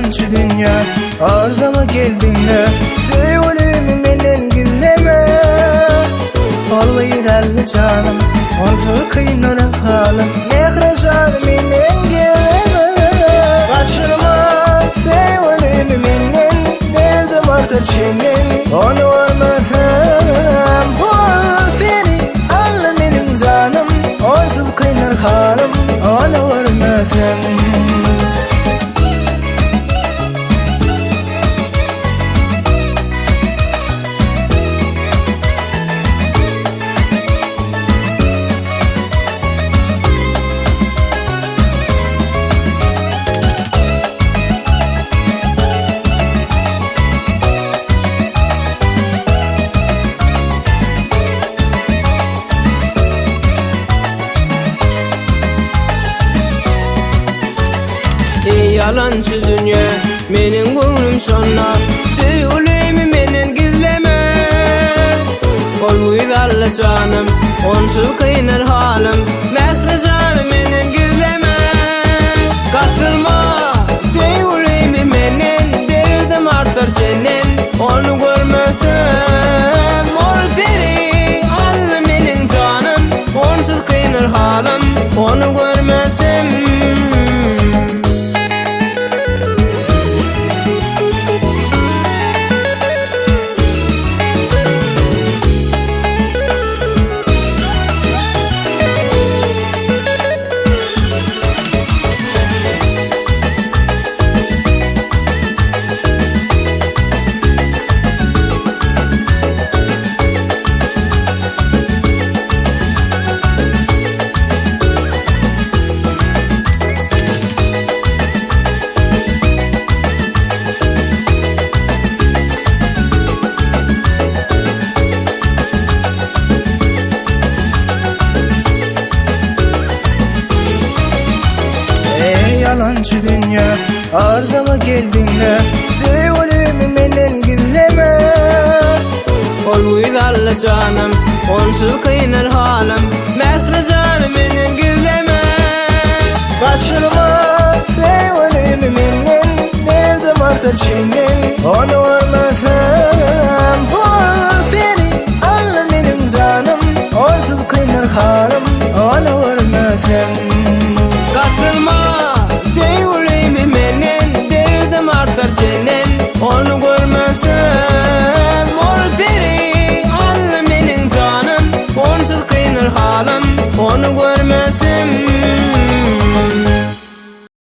Ýalançy dünýä Arzyma geldiňle Söýgülimi menden gizleme Ol gyýrally janym Onsuz kyndyr halym Mähri jany menden gizleme Gaçyrma söýgülimi menden Derdim artar çenden Ony görmesem Bol peri Alla meniň janym Onsuz kyndyr halym Ony görmesem. Ey ýalançy dünýe, meniň göwnüm şonda Söýgülimi menden gizleme Ol güýz alla janym, onsuz kynar halym Mähri jany menden gizleme Gaçyrma söýgülimi menden Derdim artar çenden Ony görmesem Ol peri alla meniň janym Onsuz kynar halym Ony görmesem. Ey ýalançy dünýä Arzyma geldiňle Söýgülimi menden gizleme Ol güýz alla janym, onsuz kynar halym Mähri jany menden gizleme Gaçyrma söýgülimi menden Derdim artar çenden.